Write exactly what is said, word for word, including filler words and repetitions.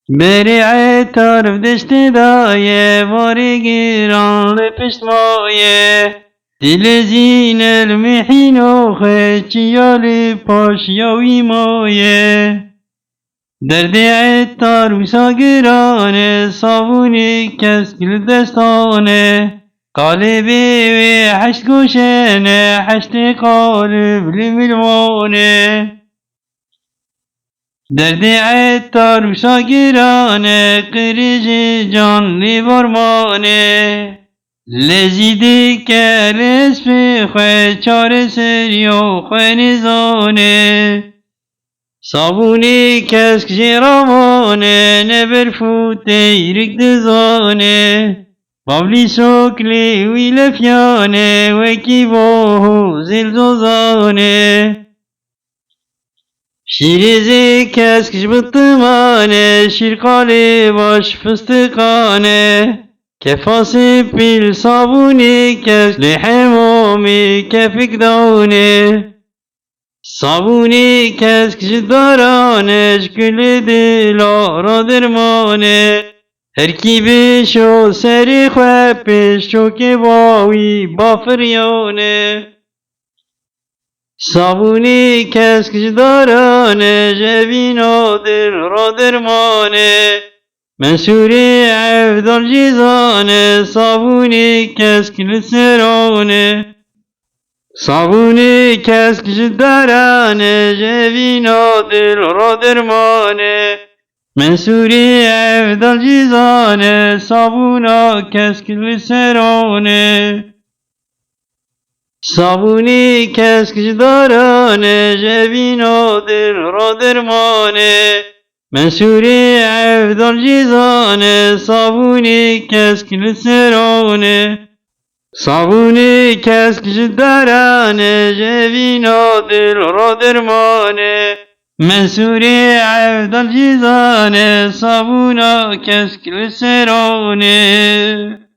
Berê etar bi deştê daye, varê giran li pişt maye. Dilê zîne li mihîno xwe, çiya li paşiya wî maye. Derdê etar wisa giran e, sabûnê kesk li destan e. Qalibê wê heşt goşe ne, heştê qalib li milwan e. Derdê etar wisa giran e, qirêjê can lê varman e. Lezî dike li hespê xwe, çareseriya xwe nêzane. Sabûnê kesk jê raman e, ne berf û teyrik dizane. Bavlî sok lê wî lefyan e, wekî voho zilzozan e. Şîrêzê kesk ji bitiman e, şîrqalê baş fistiqan e. Kefa sipî li sabûnê kesk, lê hemamê kefik dane. Sabûnê kesk ji daran e, ji kulê dila ra derman e. Her kî bişo serê xwe pêş, çokê bawî bafiryan e. Sabûnê kesk ji daran e, ji evîna dil ra derman e. Mensûrê Evdal jî zane, sabûnê kesk li seran e. Sabûnê kesk ji daran e, ji evîna dil ra derman e. Mensûrê Evdal jî zane, sabûna kesk li seran e. Sabûnê kesk ji daran e, ji evîna dil ra derman e. Mensûrê Evdal jî zane, sabûnê kesk li seran e. Sabûnê kesk ji daran e, ji evîna dil ra derman e. Mensûrê Evdal jî zane, sabûna kesk li seran e.